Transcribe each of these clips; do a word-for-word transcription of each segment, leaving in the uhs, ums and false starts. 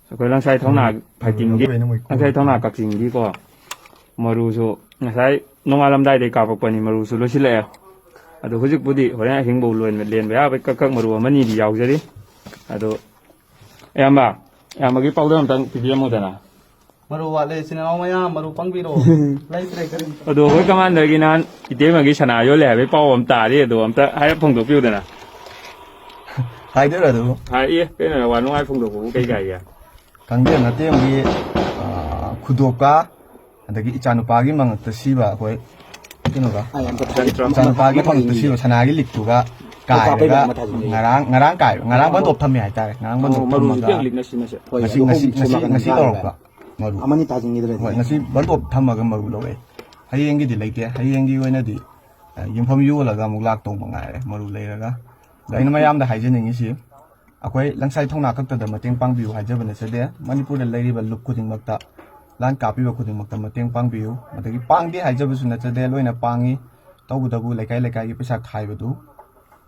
ꯑꯩꯈꯣꯏ ꯂꯪꯁꯥꯏ ꯊꯧꯅꯥ ꯎꯝ꯫ ꯐꯥꯏꯇꯤꯡꯒꯤ, ꯂꯣꯏꯅ ꯃꯣꯏ ꯂꯪꯁꯥꯏ ꯊꯧꯅꯥ ꯀꯛꯆꯤꯡꯒꯤꯀꯣ, ꯃꯔꯨꯁꯨ ꯉꯁꯥꯏ ꯅꯣꯡꯉꯥꯜꯂꯝꯗꯥꯏꯗꯩ ꯀꯥꯞꯄꯛꯄꯅꯤ, ꯃꯔꯨꯁꯨ ꯂꯣꯏꯁꯤꯜꯂꯛꯑꯦ꯫ ꯑꯗꯣ ꯍꯧꯖꯤꯛꯄꯨꯗꯤ ꯍꯣꯔꯦꯟ ꯑꯍꯤꯡꯐꯧ ꯂꯣꯟꯕ, ꯂꯦꯟꯕ ꯌꯥꯕꯩ ꯀꯛ ꯀꯛ ꯃꯔꯨ ꯑꯃꯅꯤꯗꯤ ꯌꯥꯎꯖꯔꯤ꯫ ꯑꯗꯣ ꯑꯌꯥꯝꯕ, ꯑꯌꯥꯝꯕꯒꯤ ꯄꯥꯎꯗꯝ ꯑꯝꯇꯪ ꯄꯤꯕꯤꯔꯝꯃꯨꯗꯅ꯫ ꯃꯔꯨ ꯋꯥꯠꯂꯦ, ꯏꯆꯤꯟ ꯏꯅꯥꯎ ꯃꯌꯥꯝ, ꯃꯔꯨ ꯄꯪꯕꯤꯔꯣ꯫ ꯂꯩꯇ꯭ꯔꯦ ꯀꯔꯤꯝꯇ꯫ ꯑꯗꯣ ꯑꯩꯈꯣꯏ ꯀꯃꯥꯟꯗꯔꯒꯤ ꯅꯍꯥꯟ ꯏꯇꯩꯃꯒꯤ ꯁꯅꯥ ꯌꯣꯜꯂꯦ ꯍꯥꯏꯕꯒꯤ ꯄꯥꯎ ꯑꯃ ꯇꯥꯔꯤ, ꯑꯗꯣ ꯑꯝꯇ ꯍꯥꯏꯔꯞ ꯐꯣꯡꯗꯣꯛꯄꯤꯌꯨꯗꯅ꯫ ꯍꯥꯏꯗꯣꯏꯔꯣ ꯑꯗꯨꯕꯨ? ꯍꯥꯏ, ꯑꯦ, ꯀꯩꯅꯣ, ꯋꯥ ꯅꯨꯡꯉꯥꯏ ꯐꯣꯡꯗꯣꯛꯄꯕꯨ ꯀꯩ ꯀꯥꯏꯒꯦ? ꯈꯪꯗꯦ, ꯅꯇꯦꯝꯒꯤ, ꯑꯥ, ꯈꯨꯗꯣꯞꯀ, ꯑꯗꯒꯤ ꯏꯆꯥꯅꯨꯄꯥꯒꯤ ꯃꯉꯛꯇ ꯁꯤꯕ ꯑꯩꯈꯣꯏ ꯀꯩꯅꯣꯒ, ꯑꯩ ꯑꯝꯇ ꯊꯥꯒꯦ꯫ ꯏꯆꯥꯅꯨꯄꯥꯒꯤ ꯃꯊꯪ ꯃꯉꯛꯇ ꯌꯦꯡꯒꯦ꯫ ꯁꯤꯕ ꯁꯅꯥꯒꯤ ꯂꯤꯛꯇꯨꯒ ꯀꯥꯞꯄꯩ ꯀꯥꯏꯔꯒ ꯑꯃ ꯊꯥꯖꯤꯟꯒꯦ꯫ ꯉꯔꯥꯡ, ꯉꯔꯥꯡ ꯀꯥꯏ-, ꯉꯔꯥꯡ ꯕꯟꯗꯣꯞ ꯊꯝꯃꯦ ꯍꯥꯏꯇꯥꯔꯦ꯫ ꯉꯔꯥꯡ ꯕꯟꯗꯣꯞ ꯑꯣ, ꯃꯔꯨꯁꯨ ꯊꯝꯃꯒ ꯄꯤꯌꯥꯡ ꯂꯤꯛꯅ ꯁꯤꯅꯁꯦ꯫ ꯍꯣꯏ, ꯉꯁꯤ, ꯑꯗꯨ ꯉꯁꯤ, ꯑꯍꯨꯝ ꯉꯁꯤ, ꯁꯣꯝ ꯅꯥꯀꯟꯗ ꯉꯁꯤ ꯌꯥꯔꯦ꯫ ꯇꯧꯔꯛꯄ ꯃꯔꯨ꯫ ꯑꯃꯅꯤ ꯊꯥꯖꯤꯟꯈꯤꯗ꯭ꯔꯗꯤ꯫ ꯍꯣꯏ, ꯉꯁꯤ ꯕꯟꯗꯣꯞ ꯊꯝꯃꯒ ꯃꯔꯨ ꯂꯧꯔꯛꯑꯦ꯫ ꯍꯌꯦꯡꯒꯤꯗꯤ ꯂꯩꯇꯦ꯫ ꯍꯌꯦꯡꯒꯤ ꯑꯣꯏꯅꯗꯤ, ꯑ, ꯌꯨꯝꯐꯝ ꯌꯣꯜꯂꯒ ꯑꯃꯨꯛ ꯂꯥꯛꯇꯧꯕ ꯉꯥꯏꯔꯦ, ꯃꯔꯨ ꯂꯩꯔꯒ꯫ ꯑꯗꯣ ꯑꯩꯅ ꯃꯌꯥꯝꯗ ꯍꯥꯏꯖꯅꯤꯡꯉꯤꯁꯤ, ꯑꯩꯈꯣꯏ ꯂꯪꯁꯥꯏ ꯊꯧꯅꯥ ꯈꯛꯇꯗ ꯃꯇꯦꯡ ꯄꯥꯡꯕꯤꯌꯨ ꯍꯥꯏꯖꯕ ꯅꯠꯆꯗꯦ꯫ ꯃꯅꯤꯄꯨꯔꯗ ꯂꯩꯔꯤꯕ ꯂꯨꯞ ꯈꯨꯗꯤꯡꯃꯛꯇ, ꯂꯥꯟ ꯀꯥꯞꯄꯤꯕ ꯈꯨꯗꯤꯡꯃꯛꯇ ꯃꯇꯦꯡ ꯄꯥꯡꯕꯤꯌꯨ꯫ ꯑꯗꯒꯤ ꯄꯥꯡꯗꯦ ꯍꯥꯏꯖꯕꯁꯨ ꯅꯠꯆꯗꯦ, ꯂꯣꯏꯅ ꯄꯥꯡꯉꯤ꯫ ꯇꯧꯕꯇꯕꯨ ꯂꯩꯀꯥꯏ ꯂꯩꯀꯥꯏꯒꯤ ꯄꯩꯁꯥ ꯈꯥꯏꯕꯗꯨ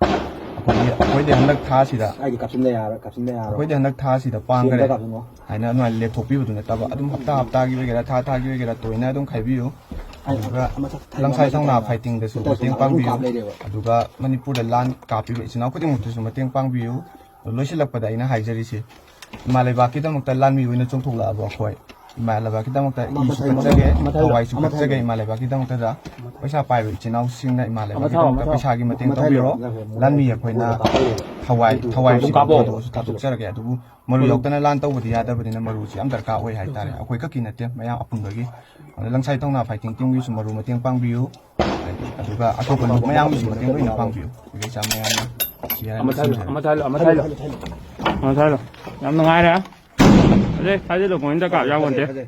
ꯑꯩꯈꯣꯏꯒꯤ, ꯑꯩꯈꯣꯏꯗꯤ ꯍꯟꯗꯛ ꯊꯥꯁꯤꯗ, ꯑꯩꯗꯤ ꯀꯥꯞꯁꯤꯟꯗ ꯌꯥꯔꯣꯏ, ꯀꯥꯞꯁꯤꯟꯗ ꯌꯥꯔꯣꯏ꯫ ꯑꯩꯈꯣꯏꯗꯤ ꯍꯟꯗꯛ ꯊꯥꯁꯤꯗ ꯁꯤ ꯑꯝꯇ ꯄꯥꯡꯈ꯭ꯔꯦ ꯀꯥꯞꯁꯤꯟꯒꯣ꯫ ꯍꯥꯏꯅ ꯑꯗꯨꯃꯥꯏꯅ ꯂꯦꯞꯊꯣꯛꯄꯤꯕꯗꯨ ꯅꯠꯇꯕ, ꯑꯗꯨꯝ ꯍꯞꯇꯥ ꯍꯞꯇꯥꯒꯤ ꯑꯣꯏꯒꯦꯔꯥ, ꯊꯥ ꯊꯥꯒꯤ ꯑꯣꯏꯒꯦꯔꯥ, ꯇꯣꯏꯅ ꯑꯗꯨꯝ ꯈꯥꯏꯕꯤꯌꯨ꯫ ꯑꯗꯨꯒ ꯑꯃ ꯊꯛ-, ꯂꯪꯁꯥꯏ ꯑꯃ ꯊꯧꯅꯥ ꯊꯛ-, ꯐꯥꯏꯇꯤꯡꯗꯁꯨ ꯃꯇꯦꯡ ꯑꯍꯨꯝ ꯄꯥꯡꯕꯤꯌꯨ꯫ ꯀꯥꯞ ꯂꯩꯔꯦꯕ꯫ ꯑꯗꯨꯒ ꯃꯅꯤꯄꯨꯔꯗ ꯂꯥꯟ ꯀꯥꯞꯄꯤꯕ ꯏꯆꯤꯟ ꯏꯅꯥꯎ ꯈꯨꯗꯤꯡꯃꯛꯇꯁꯨ ꯃꯇꯦꯡ ꯄꯥꯡꯕꯤꯌꯨ꯫ ꯂꯣꯏꯁꯤꯜꯂꯛꯄꯗ ꯑꯩꯅ ꯍꯥꯏꯖꯔꯤꯁꯤ, ꯏꯃꯥ ꯂꯩꯕꯥꯛꯀꯤꯗꯃꯛꯇ ꯂꯥꯟꯃꯤ ꯑꯣꯏꯅ ꯆꯣꯡꯊꯣꯛꯂꯛꯑꯕ ꯑꯩꯈꯣꯏ, ꯏꯃꯥ ꯂꯩꯕꯥꯛꯀꯤꯗꯃꯛꯇ ꯏꯁꯨ ꯀꯠꯆꯒꯦ, ꯊꯋꯥꯏꯁꯨ ꯀꯠꯆꯒꯦ꯫ ꯏꯃꯥ ꯂꯩꯕꯥꯛꯀꯤꯗꯃꯛꯇꯗ ꯄꯩꯁꯥ ꯄꯥꯏꯕ ꯏꯆꯤꯟ ꯏꯅꯥꯎꯁꯤꯡꯅ ꯏꯃꯥ ꯂꯩꯕꯥꯛꯀꯤꯗꯃꯛꯇ ꯄꯩꯁꯥꯒꯤ ꯃꯇꯦꯡ ꯇꯧꯕꯤꯔꯣ꯫ ꯂꯥꯟꯃꯤ ꯑꯩꯈꯣꯏꯅ ꯊꯋꯥꯏ, ꯊꯋꯥꯏꯁꯨ ꯀꯠꯄꯗꯣꯁꯨ ꯊꯥꯗꯣꯛꯆꯔꯒꯦ꯫ ꯑꯗꯨꯕꯨ ꯃꯔꯨ ꯌꯥꯎꯗꯅ ꯂꯥꯟ ꯇꯧꯕꯗꯤ ꯌꯥꯗꯕꯅꯤꯅ ꯃꯔꯨꯁꯤ ꯌꯥꯝ ꯗꯔꯀꯥꯔ ꯑꯣꯏ ꯍꯥꯏꯇꯥꯔꯦ, ꯑꯩꯈꯣꯏ ꯈꯛꯀꯤ ꯅꯠꯇꯦ, ꯃꯌꯥꯝ ꯑꯄꯨꯟꯕꯒꯤ꯫ ꯑꯗꯨꯅ ꯂꯪꯁꯥꯏ ꯊꯧꯅꯥ ꯐꯥꯏꯇꯤꯡ ꯇꯤꯝꯒꯤꯁꯨ ꯃꯔꯨ ꯃꯇꯦꯡ ꯄꯥꯡꯕꯤꯌꯨ꯫ ꯑꯗꯨꯒ ꯑꯇꯣꯞꯄ ꯂꯨꯞ ꯃꯌꯥꯝꯒꯤꯁꯨ ꯃꯇꯦꯡ ꯂꯣꯏꯅ ꯄꯥꯡꯕꯤꯌꯨ꯫ ꯑꯩꯈꯣꯏ ꯏꯆꯥ ꯃꯌꯥꯝꯅ ꯁꯤ ꯍꯥꯏꯔꯒ ꯑꯃ ꯊꯥꯏꯂꯣ, ꯂꯣꯏꯁꯤꯟꯖꯔꯒꯦ꯫ ꯑꯃ ꯊꯥꯏꯂꯣ, ꯑꯃ ꯊꯥꯏꯂꯣ꯫ ꯑꯃ ꯊꯥꯏꯂꯣ꯫ ꯌꯥꯝ ꯅꯨꯡꯉꯥꯏꯔꯦ꯫ ꯑꯗꯩ ꯊꯥꯖꯤꯜꯂꯨ, ꯀꯣꯏꯟꯗ ꯀꯥꯞ ꯌꯥꯎꯕ ꯅꯠꯇꯦ꯫